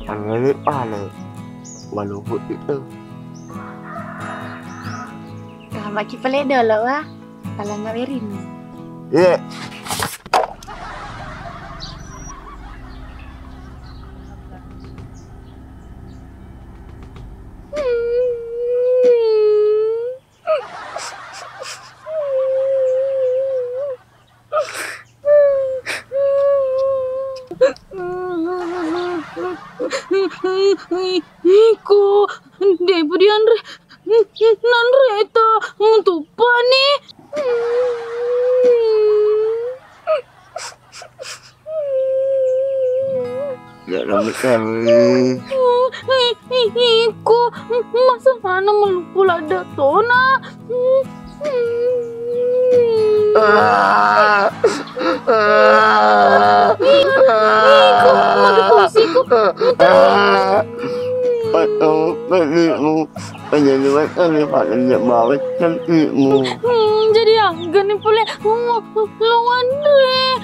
Anani pale, maluhu itu. Tamaki pale dolo wa, palangnga werinni. Iya. Iko, de'pa dianre, nanre ta, tuppani. Ya, rambut kami. Iko, masa mana malupu ladde tona? Ah. Ah. Iko, magi posiko. Ah. Aduh, aduh. Jadi aga ni pole? Lawanre.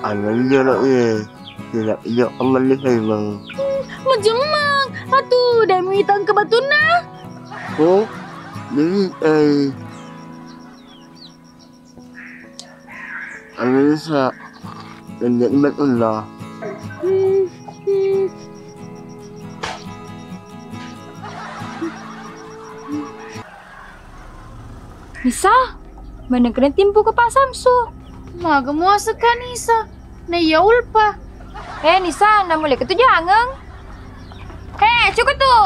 Analiya nak ye. Tidak iya amal ni memang. Majemang. Atu, demi tangke batunna. Oh, jadi eh. Anisa, dan nikmat Allah. Nisa, maneng kena timpu ke Pak Samsu. Maga muasa ka Nisa, na iya ulpa. Eh Nisa, namule ketu jangeng. He, cukup tu.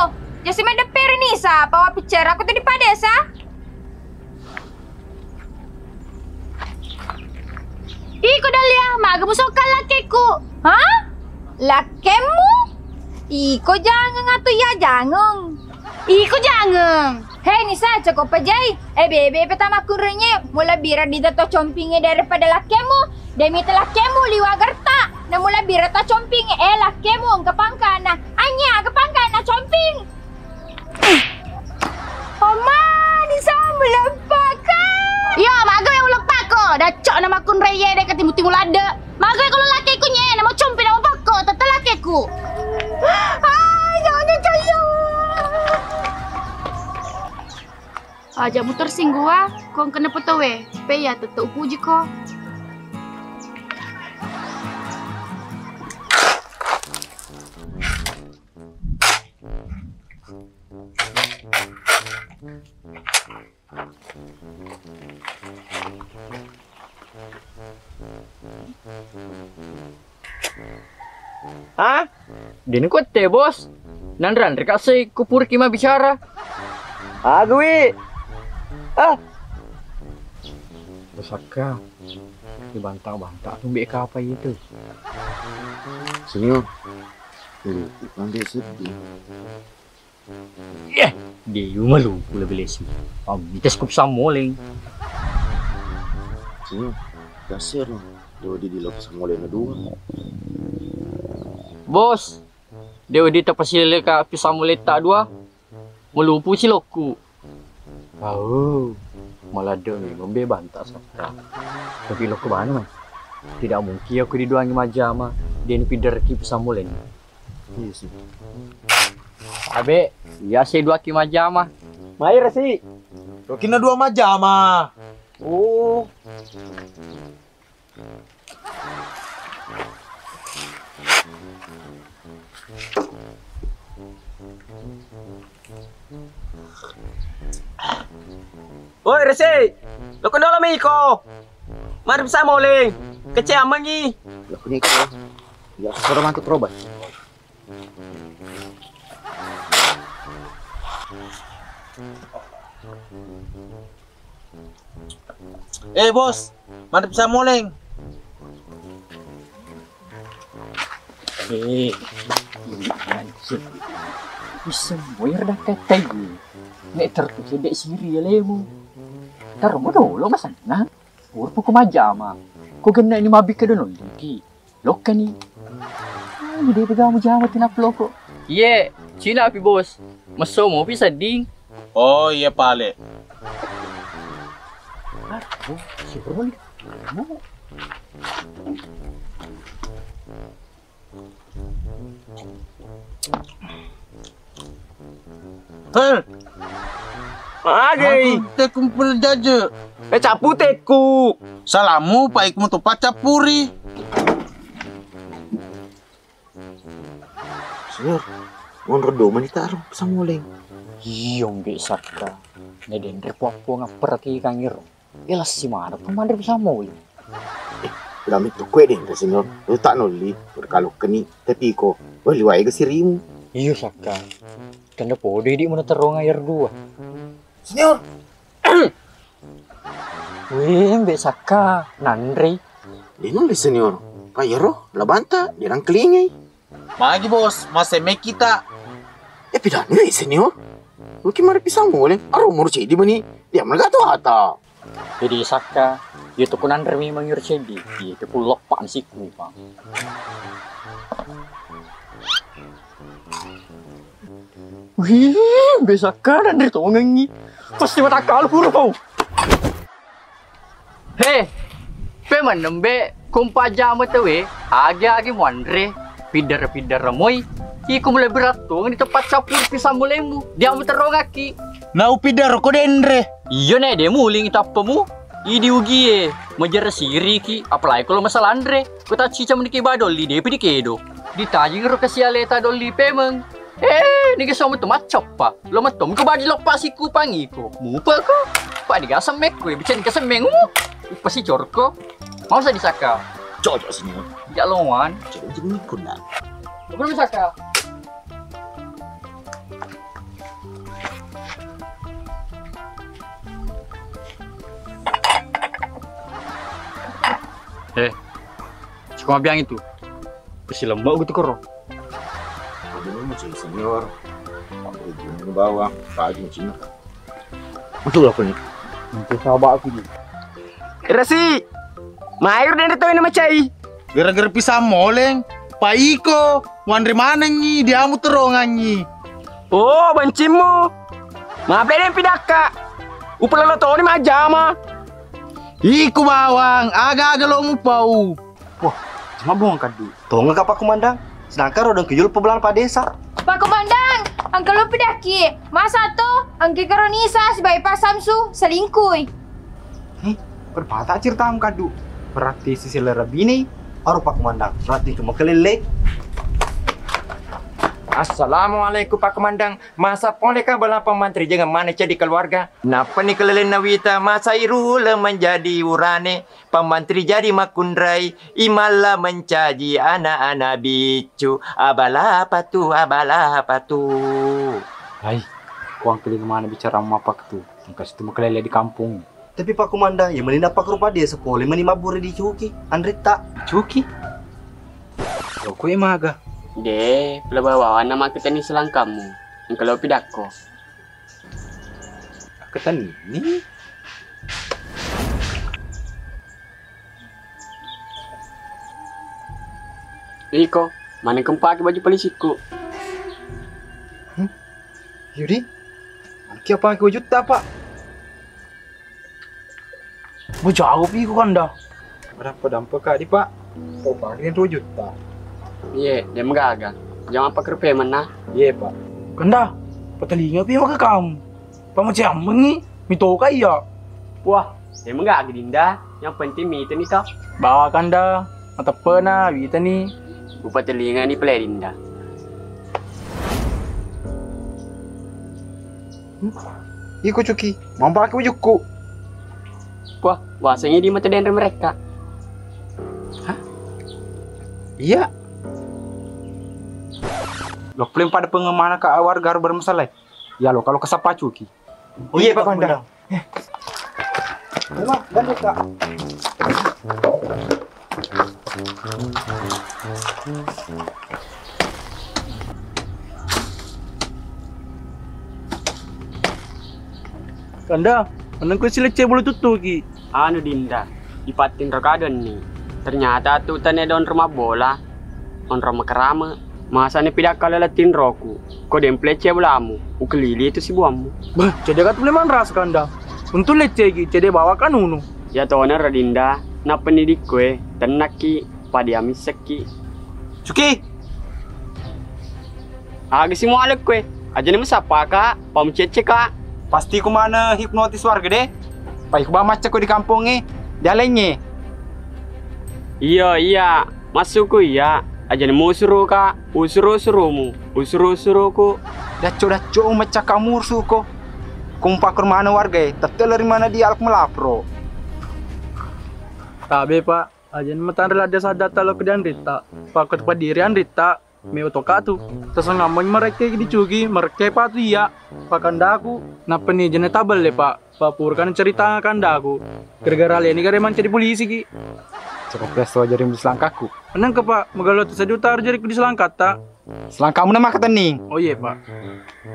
Jasi madepperi Nisa, pawa piccera aku tu di padesa. Iko Dahlia, maga musokka lakkeku? Ha? Lakkemmu? Iko jangeng atu iya jangeng? Iko jangeng. Hei Nisa, coko pejai. Eh bebe, petama kurrenye, mula bira di to compinge daripada lakkemmu. Demi te lakkemmu liwa gerta. Na mula bira to compinge, eh lakkemmu engka pangkana. Anya aga pangkana comping? Oma, Nisa, muleppaka. Iya, maga yang uleppako. Daccok na makkunrai ye, de ketimu-timu ladde. Maga kalau lakiku nye, na mau compi na mau pakko, tette lakiku. Ah, jangan caya. Aja mu tersinggua, kong kena petowe, pe ya tette upuji ko. Ah? Dini kuatte, Bos. Nanre-anre ka' sai kupuriki mabbicara. Agui. Ah. Bos Akka, dibantang-bantang tu mbe' kapa itu. Senyum. Maluku kan dia sedih. Yeh, dia yuma luku lebih lesi. Am, tes kup samoleng. Sini, kasir. Dua di, di lok samoleng dua. Bos, dia di tapasileka pi samoleng tak dua. Melupu silokku. Au, maladde memang be banta Sakka. Tapi lokku bana mai. Tidak mungkin aku diduangi majjama, den piderki pesammulen. Iya sih. Abe, iya sih duaki majjama. Mai resi. Lokina dua majjama. Oh. Woi, Resi! Loko dolo mi iko! Mari bisa moling! Keceamengi! Loko ni iko. Ya, sudah mantuk roba. Eh, Bos, mantap bisa moleng. Eh, bisa moyar dah katai. Nek tertuju dek siri ya lemu. Taruh dulu mas sana. Urpu ku majama. Ku kena ini mabik ke dono ki. Lokkani. Ah, ide pega mujama tinap loko. Iye, cina pi bos. Messo mopi sedding. Oh, iya pale. Aduh, si Bro ni. Hel. Magi. Aku tekumpul jaje. Eh, capu teku. Salamu, paikmu tu pacappuri. Senior, monro doma ni taru samoleng. Iyo, Mbek Sakka. Ne denre puang-puang apparaki kangiro. Elasi mana pamanre samoleng. Eh, lami tu kue denre senior. Lu tak nolli, berkalukkeni, tapi ko, wah liwai ke sirimu. Iyo, Sakka. Tanda podo idi mana terong air dua. Senior. Weh, Mbek Sakka, nanrei. Denung di senior. Pak Yero, labanta, dirangkelingai. Magi bos, maseme kita. Eh, pidanu ya senior. Luki mari pisang boleh. Aro umur cedi mani. Dia mereka tuh ata. Jadi Sakka, itu ku nanre memang yur cedi. Iya, ke pulok pan siku, Bang. Wih, Mbek Sakka nanre tongengi. Pasti mata kalu pura kau. He, pe menembe kumpa jama tewe, agi-agi muanre, pidder-pidder moi. Iku mulai berattung di tempat cappur pisang mulemu. Diamu terongaki. Nau pidder ko denre. Iyo ne de muling tappemu. Idi ugie, majar siriki, apalagi kalau masalah anre. Kutacci camu diki badolli, depi dikedo. Ditajing ro kasiale ta dolli pemeng. Eh, nigi somu tu maccappa. Lo mattom ko badi loppa sikupang iko. Mupa ko. Pak digaseng mekko, bicara ke semengmu. Upasi corko. Mau sa disaka. Cocok sini. Jak loan. Cocok jenis kuna. Belum disaka. Eh, cuma biang itu. Pasti lembok gitu koro. Aduh, macam senior. Aku gini bawa, pagi macam. Masuk apa nih? Untuk sahabat aku nih. Resi, mayur dan retoy nama cai. Gara-gara pisang moleng, Pak Iko, wanre manengi, diamu terongangi. Oh, bencimmu. Maaf deh, pidakka. Upelelo toni majama. Iku bawang, aga-aga lo mupau. Wah, cuma buang kadu. Tonga ka Pak Komandan, sedangkan rodong kejul pebelan Pak Desa. Pak Komandan, angka lo pidaki. Masa to, angke karonisa sibai Pak Samsu selingkuh. Heh, berpata ceritamu kadu. Berarti si selera bini, aro Pak Komandan. Berarti ke makelele. Assalamualaikum Pak Komandan. Masa pole ka bela pamantri jangan mana jadi keluarga. Napa ni kelelenna wita masa irule menjadi urane. Pamantri jadi makkunrai, imalla mencaji anak-anak biccu. Abala patu, abala patu. Hai, kuang keling mana bicara mapak tu. Engkas tu makelele di kampung. Tapi Pak Komandan, ya meni napakrupa dia sepole meni mabbure dicuki. Anritta. Cuki? Lo kue maga. De, pela bawa-bawana makketenni selangkammu. Engka lopi dakko. Akketenni? Iko, maneng kempaki baju polisikku. Hmm? Yudi, maneng ki apa ke wajutta, Pak? Bejauh pi ku kanda. Berapa dampe ka di, Pak? Oh, pagi dua juta. Iye, de magaga. Jangan pakai rupiah mana? Iye, Pak. Kanda, patalinga pi maka kamu. Pamaciammengngi, mitoka iya. Wah, de magaga Dinda. Yang penting miteni to. Bawa kanda, mateppena, witeni. Upatalinga ni pale Dinda. Iko Cuki, mampaki ujukku. Wah, wasengi di mata denre mereka. Hah? Iya. Lo paling pada pengemana ka warga baru bermasalah. Ya lo kalau kesapa Cuki. Oh iya, Pak Komandan. Uma, dan Kak. Kanda, menengku silecce bulu tuttuki. Anu Dinda, ipattinro kadenni. Ternyata tu tane don rumah bola. Onrong makerame. Masani pidakkale lettinroku. Ko demplece bolamu, ukelili tu sibuammu. Bah, cedde ka tu le manrasa kanda. Untu leccegi, cedde bawa kanunu. Ya tona Radinda, nappenni dikkoe, tennakki, padiamissekki. Cuki! Aga si mualekkoe, ajana mesappa ka, pamucecce ka. Pasti ku mana hipnotis warga de. Pai ku ba macca ko di kampongnge, di alengnge. Iya, iya. Massuku iya, ajana musuruka, usuru-usurumu, usuru-usuruku. Dacco-dacco mecca kamu ursuko. Kumpakur mana wargae, tettele ri mana dialak melapro. Tabe, Pak, ajana matanre ladde sadda talo ke dianritta. Pakko tepadiri anritta, meo toka tu. Tasengammeng marekke dicugi, marekke patu iya. Pakandaku, nappa ni jene tabelle, Pak. Papurkan cerita kandaku. Gara-gara aleni gare mancaji polisi ki. Ceko presto jari di selangkaku. Menang ke Pak, megalo tu sejuta jari ku di selangkata. Selangkamu nama ketening. Oh iya Pak.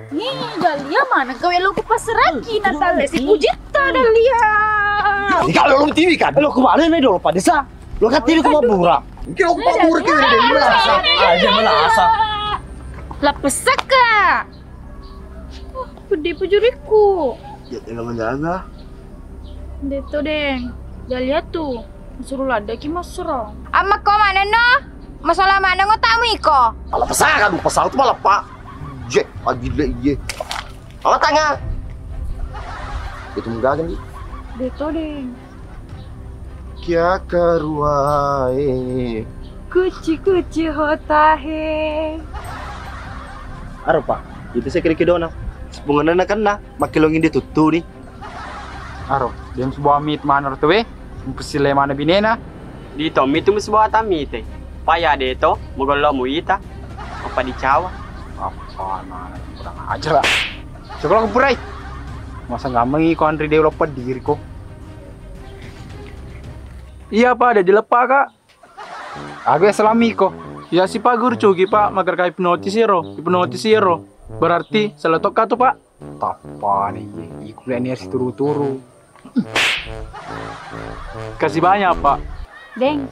Nih, Dahlia mana gawe lo ku pasraki Natale si Pujitta Dahlia. Ika lo lu tiwi kan? Lo ku bale me dolo pada sa. Lo katiri ku mabura. Mungkin lo ku mabura ke udah melasa. Aja melasa. Lapesaka. Peddi pujurikku. Ya tega menjaga. Deto deng. Dahlia tu. Suruh ladaki masro. Amma ko manenno? Masalah maneng otakmu iko. Ala pesara du pasal tu malah pak. Je, agile iye. Ala tanga. Itu menggagani. Deto deng. Kya karwa hai? Kuchi kuchi hota hai. Aro pak, itu saya kira kedona. Sepungan na kenna, makkelongin dia tuttu ni. Aro, dia sebuah mit mana tu we? Mpesile mana binena? Di tommi tu sebuah tamite. Paya de to, mogollo mu ita. Apa dicawa? Apa mana kurang ajar lah. Coba aku purai. Masa gampang iko Andri Dewa loppa diri ko. Iya, Pak, ada dileppa, Kak. Aga salami ko. Ya si Pak Guru Cugi, Pak, magar ka hipnotis iro, hipnotis iro. Berarti salah tokka tu, Pak. Tappani iku le ni si turu-turu. Kasih banyak, Pak. Deng,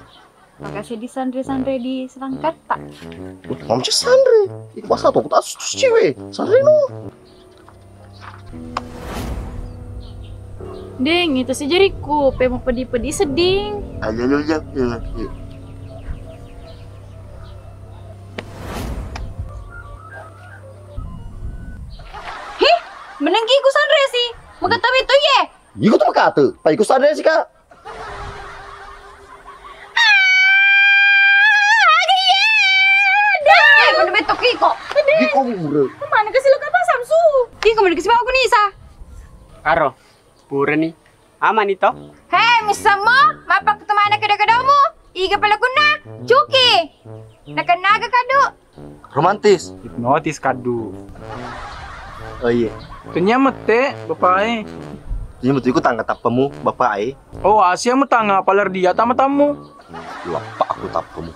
makasih di sanre-sanre di selangkatta. Mamce sanre. Iku masa tu tak suci we. Sanre no. Deng, itu si jariku, pe mau pedi-pedi seding. Ayo, ayo, ayo, ayo, ayo. Hih, menengki ku sanre si. Maka tabe tu ye. Iku tu makate, pa iku sanre si ka. Iko mure. Mana kasi lo kapa Samsu? Iko mana kasi mau kunisa? Aro, purani. Amani to? He, missammo, mappa kutumana kedo-kedomu. Iga pelakunna? Cuki. Nakennaga kadu. Romantis. Hipnotis kaddu. Oh iya. Tenya mette, bapak e. Tenya mette iku tangga tappamu, bapak e. Oh, asia mu tangga palar dia tama tammu. Lappa aku tappamu.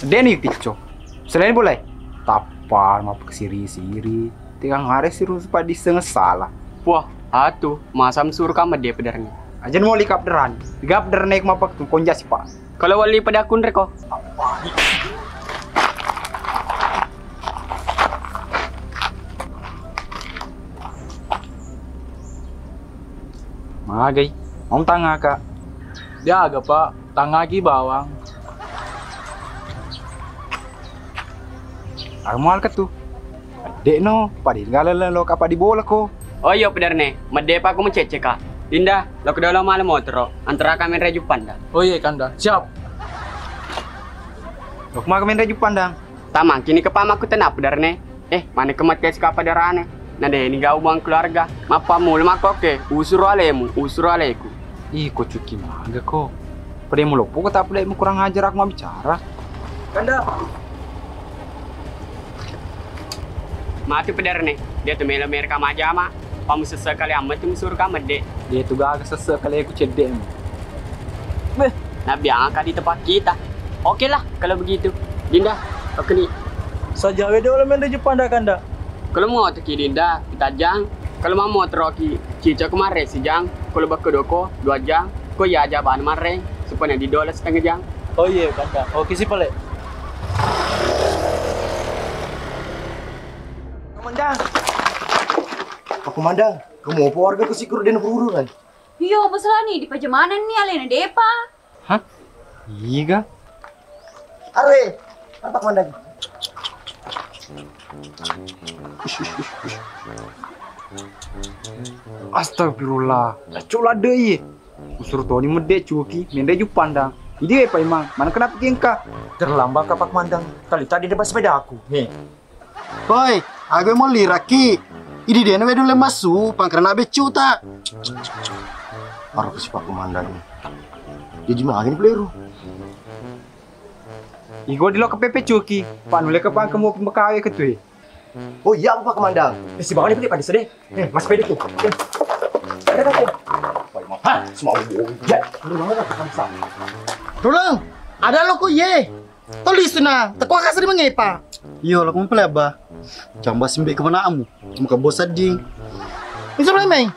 Deni picco. Selain boleh. Tappa mapakasiri-siri. Tigang hari siru supaya diseng salah. Wah, atu, masa mesur ka medde pederni. Aja mau likap deran. Gap derne mapaktu konja sipa. Kalau wali pada kunre ko. Magai. Om tangaka. Diaga, Pak. Tangaki bawang. Armual ketu. Dek no, pada tinggal lo kapa di bola ko. Oh iya, pederne. Medde pa aku menceceka. Dinda, lo kedolo malam motoro. Antara kami Rejupanda. Oh iya, Kanda. Siap. Lo kemana kami Rejupanda? Tamang kini ke pamakku tenap pederne. Eh, mana kematian si kapa darane? Nade ni gau buang keluarga. Mappa mulu makkoke, usuru alemu, usuru aleku. Ih, ko cuki maga ko. Pede mu loppo ko tak pede mu kurang ajar aku mau bicara. Kanda. Matu pederne, dia tu melo mereka majama. Pamu sesse kali amma tu musur ka medde. Dia tu gaga sesse kali aku cedde mu. Beh, nabiang ka di tempat kita. Oke lah kalau begitu. Dinda, oke ni. Sajawe dolo menre Jepang da, Kanda. Kalau mau ki Dinda, kita jang. Kalau mau motor ki, cica kemarin si jang. Kalau bakka doko, dua jang. Ko ya aja bahan mareng, supaya di dolar setengah jang. Oh iya, Kanda. Oke sih pale. Komandan. Pak Komandan, kamu apa warga ku sikur den peruru kan? Iyo, masalah ni di pajamanan ni alena depa. Hah? Iga? Are, apa Komandan? Astagfirullah. Cuk ladde iye. Usur toni medde cuki, menre Jepang da. Idi we paimang, mana kenapa kengka? Terlambat ka Pak Komandan. Tadi tadi depan sepeda aku. He. Hoi, aga mo liraki. Idi dena wedu le masu, pangkerana beccu ta. Aro ke si Pak Komandan. Jadi magi ni peleru. Igo di lo ke pepe cuki, panule ke pangkemu pembekawe ke tui. Oh iya, Pak Komandan. Eh, si Bang ini pada sedih. Eh, Mas Pedi tuh. Eh. Ada kan? Hah, semua ya. Aduh, mana kan? Tulung, ada lo ku ye. Tulis tu na, teko kasih mengepa. Iyo, laku mempelai abah. Jamba simbe ke mana amu? Muka bos sedih. Itu lah main.